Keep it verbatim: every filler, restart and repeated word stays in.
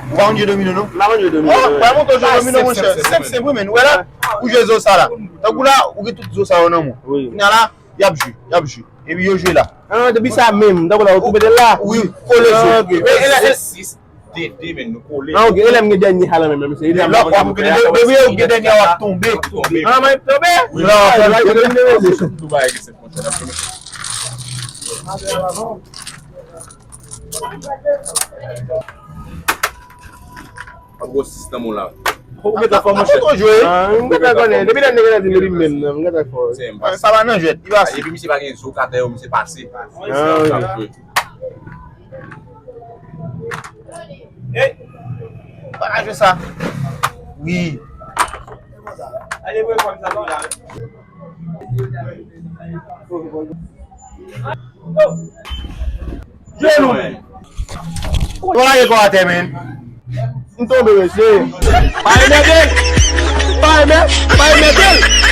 Ou pa konn jwe domino, non? M pa konn jwe domino. Oh, pa montre w jwe domino, monchè. Senp, senp, wi, men. Ou wè la, ou jwe zo sa la. Tankou la, ou gen tout zo sa yo nan men w. Wi. Kounye a la, y ap jwe, y ap jwe. Epi yo jwe la. Ah, depi sa menm, tankou la, ou toupe de la. Wi, kole zo. Ah, ok. E, e, e, sis, de, de, men nou kole. Ah, ok. E lè m gen dènye a la menm, menm, se lè m lòk w ap gen dènye, depi ou gen dènye a, w ap tonbe. Tonbe. Ah, m ap tonbe? Wi. Non, ah, non, non, non, non. Tout bagay ki senp, monchè, n ap jwe. Ap gwo sis nan moun la. Ou gentan fò, monchè. Ou jwe. Ah, m gentan konnen. Depi lè nèg la di m li menm nan, m gentan fò. Se m pase. Sa pa nan jwèt, li pase. Epi misye pa gen zo katè yo, misye pase. Ah, wi. Ap jwe. Hey! Pa ka jwe sa. Wi. Jwe nou. Ou lage kò atè, men. M tonbe, mesye. Pa enmède l. Pa enmè-, pa enmède l.